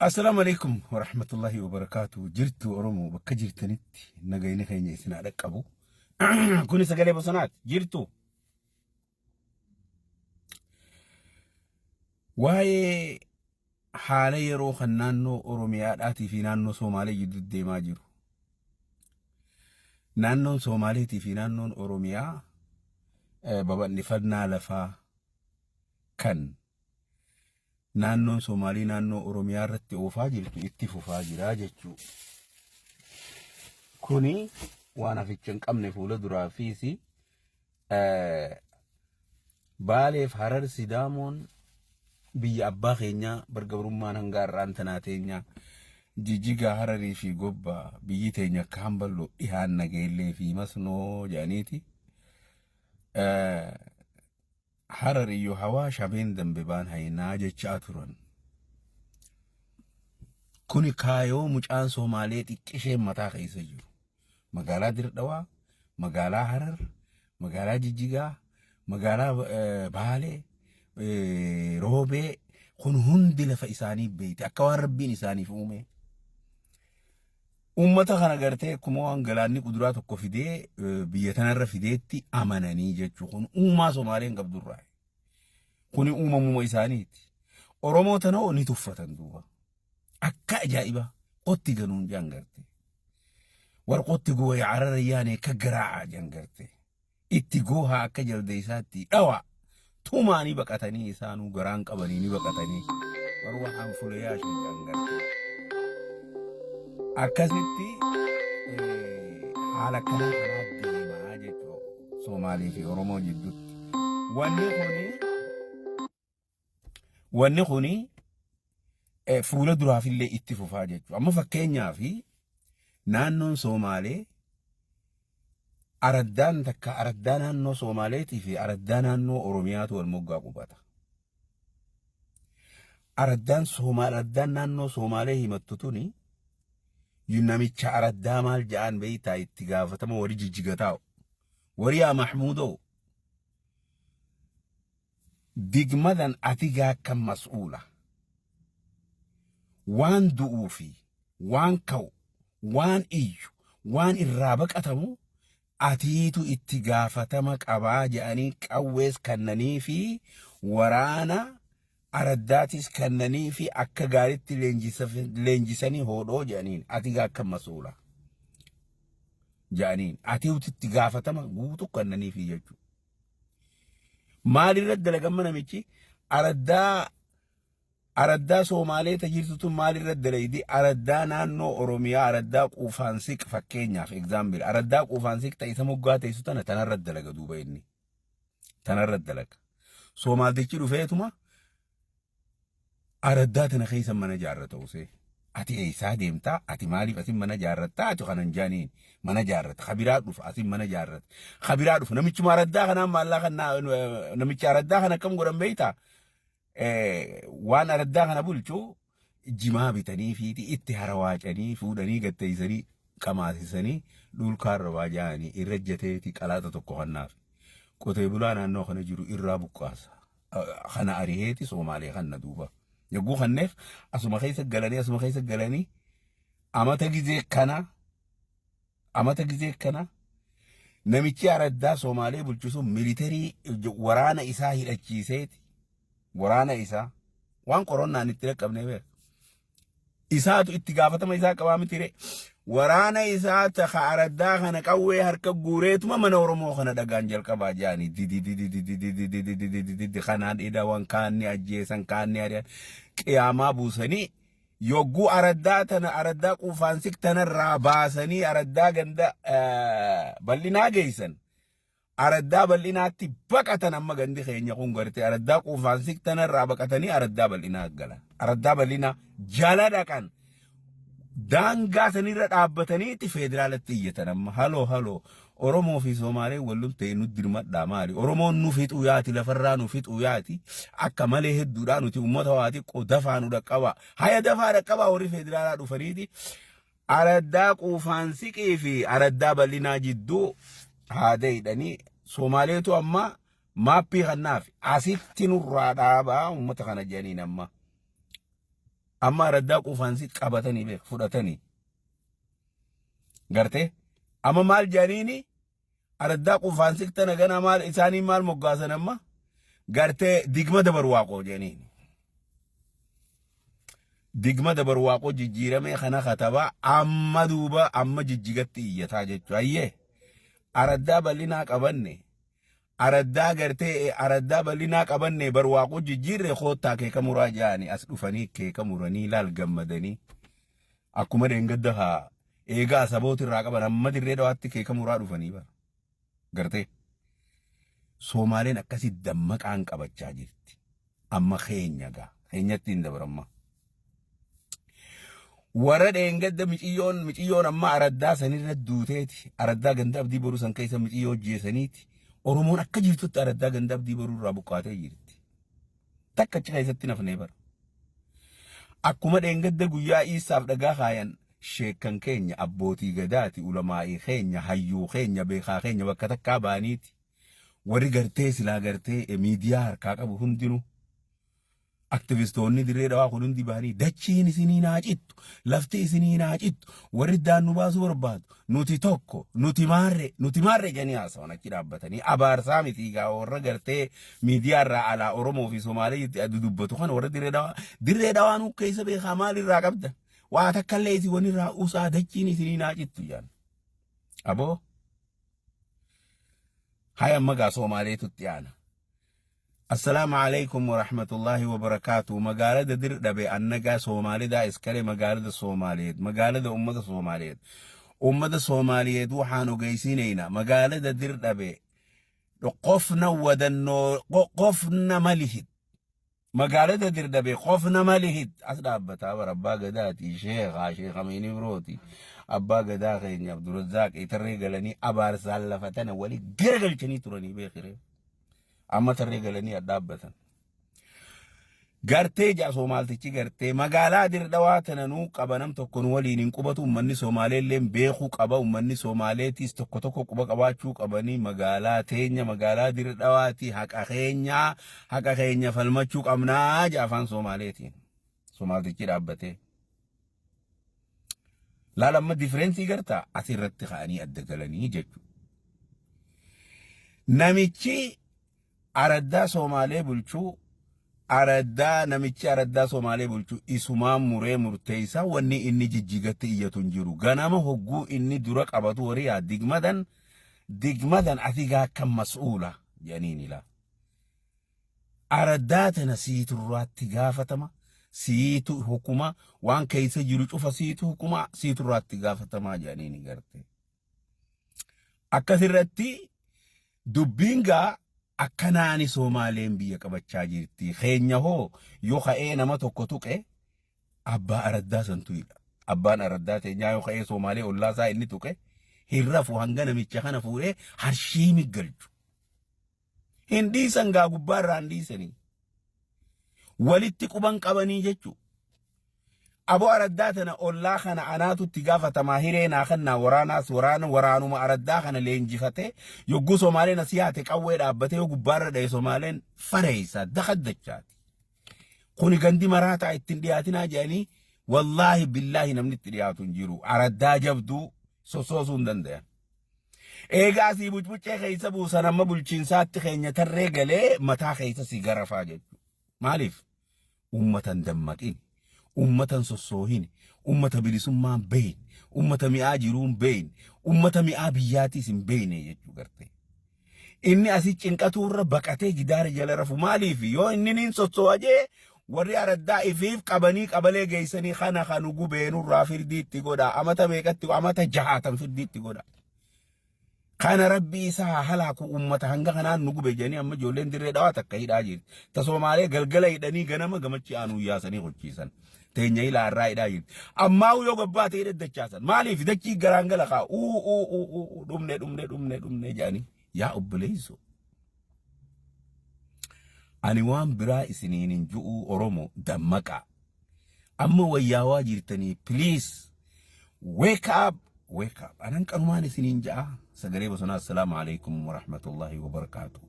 Assalaamu alaikum warahmatullahi wabarakaatu. Jirtu Oromoo bakka jirtanitti nagayni keenya isin haa dhaqqabu. Kuni sagalee bosonaati. Jirtu. Waa'ee haala yeroo kan naannoo Oromiyaadhaatii fi naannoo Somaalee gidduu deemaa jiru. Naannoon Somaaleetii fi naannoon Oromiyaa babal'ifannaa lafaa kan naannoon Somaalii naannoo Oromiyaa irratti oofaa jirtu itti fufaa jira jechuu. Kuni waan haficha hin qabne fuula duraa fiisi Baaleef Harar Sidaamoon biyya abbaa keenyaa bargabrummaan hanga har'aan tanaa teenyaa Jijjigaa Hararii fi Gobbaa biyyi teenya akka hamballoo dhihaan nageellee fi masnoo jedhaniiti. Harar iyyuu hawaa shameen dambe baan haynaa jechaa turan. Kuni kaayoo mucaan Somaalee xiqqisheen mataa keessa jiru. Magaalaa Dirdhawaa, magaalaa Harar, magaalaa Jijjigaa, magaalaa Baalee, Roobee kun hundi lafa isaanii beekte akka waan rabbiin isaaniif uume. Uummata kana gartee akkuma waan galaanni kuduraa tokko fidee biyya tanarra fideetti amananii jechuu kun uumaa Somaaleen qabdurraa. Kuni uumamuma isaaniiti. Oromoo tana hoo ni tuffatan duuba. Akka ajaa'ibaa qotti ganuun jaan garte. War qotti gooya arara yaane akka garaa'a jaan garte. Itti goohaa akka jaldeessaatti dhawaa. Tumaa ni baqatanii isaanuu garaan qabanii ni baqatanii. War waxaan fula yaashu jaan garte. Akkasitti haala akkanaa kanaa deemaa jechuudha Somaalii fi Oromoo jidduutti. Wanni kuni wanni kuni fuula duraafillee itti fufaa jechuudha. Amma fakkeenyaaf naannoon Somaalee araddaan takka araddaa naannoo Somaaleetii fi araddaa naannoo Oromiyaatu wal moggaa qubata. Araddaan Soomaal araddaan naannoo Soomaalee himattu tuni namicha araddaa maal ja'aan beeytaa itti gaafatama warii jijjiga taa'u. Warii yaa Mahmuudoo digmadan ati gaakkan mas'uula. Waan du'uu fi waan ka'u waan iyyu waan irraa baqatamu atiitu itti gaafatama qabaa jedhanii qawwees kannanii fi waraana araddaatis kannanii fi akka gaaritti leenjisanii hoodhoo jedhaniin ati akka masuula jedhaniin atiitu itti gaafatama guutuu kannanii fi jechuudha. Maalirra dalagamma namichi araddaa Araddaa Soomaalee ta jirtu tun maal irra dalaydi? Araddaa naannoo Oromiyaa, araddaa Quufaansiq fakkeenyaaf example, araddaa Quufaansiq ta isa moggaa teessu tana tanarra dalaga duuba inni. Tanarra dalaga. Soomaaltichi dhufeetuma araddaa tana keessa mana jaarrata usee. Ati eessaa deemtaa? Ati maaliif asin mana jaarrattaa? Ati kanan jaaniin mana jaarrata. Kabiraa dhufa asin mana jaarrata. Kabiraa dhufa. Namichuma araddaa kanaan maallaa kan namicha araddaa kana akkam godhan beektaa? Waan araddaa kana bulchu jimaa bitanii fiiti itti harawaacanii fuudhanii gatteessanii qamaasisanii dhulkaarra waa ja'anii irra jateeti qalaaxa tokko kannaaf. Qotee bulaa naannoo kana jiru irraa buqqaasa. Kana ariheeti Soomaalee kanna duuba. Yogguu kanneef asuma keessa galanii asuma keessa galanii amata gizee kana Amata gizee kana namichi araddaa Somaalee bulchu sun militarii waraana isaa hidhachiiseeti. Waraana isaa waan qoronnaan itti dhaqqabnee beeka. Isaatu itti gaafatama isaa qabaa miti ree. Waraana isaa taka araddaa kana qawwee harka guureetuma mana Oromoo kana dhagaan jalqabaa jaanii didididididididididididididi kanaan hidhawan kaan ni ajjeesan kaan ni ari'an qiyaamaa buusanii Yogguu araddaa tana araddaa quufaansik tanarraa baasanii araddaa ganda bal'inaa geessan. Araddaa bal'inaatti baqatan amma gandi keenya kun gartee araddaa quufaansik tanarraa baqatanii araddaa bal'inaa galan. Araddaa bal'inaa jala dhaqan. Daangaa sanirra dhaabbataniitti federaalatti iyyatan amma haloo haloo Oromoo fi Somaaleen wal loltee nu dirmadhaa maali? Oromoon nu fixuu yaati lafarraa nu fixuu yaati akka malee hedduudhaa nuti uummata waa xiqqoo dafaa nu dhaqqabaa. Haya dafaa dhaqqabaa warri federaalaa dhufaniiti araddaa quufaan siqii fi araddaa bal'inaa jidduu haada hidhanii Somaaleetu amma maappii kannaaf asitti nurraa dhaabaa uummata kana jedhaniin amma. Amma araddaa quufaansi qabatanii beek fudhatanii. Gartee amma maal jedhaniini araddaa quufaansi tana gana maal isaanii maal moggaasan amma gartee digma dabarwaaqoo jedhaniini. Digma dabarwaaqoo jijjiiramee kana katabaa amma duuba amma jijjigatti iyyataa jechuudha. Ayyee araddaa bal'inaa qabanne, araddaa gartee araddaa bal'inaa qabanne, barwaaqoo jijjiirre, koottaa keeka muraa jedhanii as dhufanii keeka muranii laal gammadanii akkuma dheengadda haa eegaa saboota irraa qaban amma Dirree Dhawaatti keeka muraa dhufanii bara. Gartee Soomaaleen akkasii dammaqaan qabachaa jirti. Amma keenya gaa keenyatti hin dabaramma. Warra dheengadda miciyyoon amma araddaa sanirra duuteeti. Araddaa ganda Abdii Boruu san keessa miciyyoo jeesaniiti. Oromoon akka jirtutti araddaa ganda Abdii Boruu irraa buqqaatee jirti. Takka achi keessatti nafnee bara. Akkuma dheengadda guyyaa Iisaaf dhagaa kaayan, sheekkan keenya, abbootii gadaati, ulamaa'ii keenya, hayyuu keenya, beekaa keenya bakka takkaa ba'aniiti. Warri gartee silaa gartee miidiyaa harkaa qabu hundinuu, aktivistoonni Dirree Dhawaa kun hundi ba'anii dachiin isinii naa cittu, lafti isinii naa cittu, warri daannu baasuu barbaadu, nuti tokko, nuti maarre, nuti maarre jedhanii haasawan achi dhaabbatanii abaarsaa miti. Egaa warra gartee miidiyaa irraa alaa Oromoo fi Somaalee dubbatu kana, warra Dirree Dhawaa, Dirree Dhawaa nu keessa beekaa maalirraa qabda? Waa takkallee isin wanirraa usaa, dachiin isinii naa cittu jedhan. Aboo haya, amma gaa Somaaleetutti aana. Assalaamu alaikum warahmatullahi wabarakaatu. Magaalada Dirdhabe annagaa Soomaalida iskale, magaalada Soomaaliyeed, magaalada ummada Soomaaliyeed. Ummada Soomaaliyeed waxaan ogeysiinaynaa magaalada Dirdhabe qofna wadannoo qofna malihid. Magaalada Dirdhabe qofna malihid. As dhaabbataa bara abbaa gadaati, sheekha, sheekha Miini birooti. Abbaa gadaa keenya Abdurrazzaaq tarree galanii abaarsaan lafa tana walii garagalchanii turanii beekire. Amma tarree galanii dhaabbatan. Gartee jaa Soomaaltichi gartee magaalaa Dirdhawaa tana nuu qaba, nam tokko nu waliin hin qubatu. Uummanni Soomaalee illee beekuu qaba. Uummanni Soomaaleetiis tokko tokko quba qabaachuu qabanii. Magaalaa teenya, magaalaa Dirdhawaati, haqa keenya, haqa keenya falmachuu qabnaa jaa afaan Soomaaleetiin. Soomaaltichi dhaabbatee. Laala amma difference gartaa asirratti ka'anii adda galanii jechuudha. Namichi araddaa Soomaalee bulchuu, araddaa namichi araddaa Soomaalee bulchuu isumaan muree murteessaa, wanni inni jijjigatti iyyatu hin jiru. Ganama hogguu inni dura qabatu warii yaa digmadan digmadan ati gaa akka mas'uula jedhaniin ilaa. Araddaa tana siiturraatti gaafatama, siitu hukuma, waan keessa jiru cufa siitu hukuma, siiturraatti gaafatamaa jedhaniin garte. Akkasirratti dubbiin gaa akkanaani Soomaaleen biyya qabachaa jirti. Keenya hoo yoo ka'ee nama tokko tuqe abbaa araddaa santu hidha. Abbaan araddaa teenyaa yoo ka'ee Soomaalee ollaasaa inni tuqe hin rafu hanga namicha kana fuudhee harshiimi galchu. Hin dhiisan gaa, gubbaarraa hin dhiisanii. Walitti quban qabanii jechuudha. Aboo araddaa tana ollaa kana anaatu itti gaafatamaa, hiree naa kennaa, waraanaas waraana waraanuma araddaa kana leenjifatee yogguu Somaaleen asii haate qawwee dhaabbatee yoo gubbaarra dha'e Somaaleen fareessa dakaddachaati. Kuni gandi maraataa ittiin dhiyaatinaa jedhanii, wallaahi billaahi namni itti dhiyaatu hin jiru. Araddaa jabduu sossoosuu hin danda'an. Eegaa asii bucbuccee keessa buusan, amma bulchiinsaatti keenya tarree galee mataa keessa si garafaa jechuudha. Maaliif? Uummata hin dammaqin, uummata hin sossoohin, uummata bilisummaa hin beekne, uummata mi'aa jiruu hin beekne, uummata mi'aa biyyaatiis hin beekne jechuu gartee. Inni asii cinqatuurra baqatee gidaara jala rafu. Maaliif? Yoo inni niin sossoo'a jee warri araddaa ifiif qabanii qabalee geessanii kana kanu gubeenurraa firdiitti godha, amata meeqatti, amata 60 firdiitti godha. Kana rabbi isaa haa halaaku, uummata hanga kanaan nu gube jedhanii amma ijoolleen Dirree Dhawaa takka hidhaa jirti. Ta Soomaalee galgala hidhanii ganama gamachi aanuu yaasanii hojiisan. Teenya ilaa irraa hidhaa jirti. Ammaa yoo gabbaate hidha dachaasan. Maaliif dachii garaan gala kaa uu uu uu uu dhumne dhumne dhumne dhumne jedhanii, yaa obboleessoo. Ani waan biraa isiniin hin ju'uu, Oromoo dammaqaa. Amma wayyaawaa jirtanii, please wake up, wake up. Anan qanumaan isiniin ja'a. Sagalee bosonaa. Assalaamu alaikum warahmatullahi wabarakaatuh.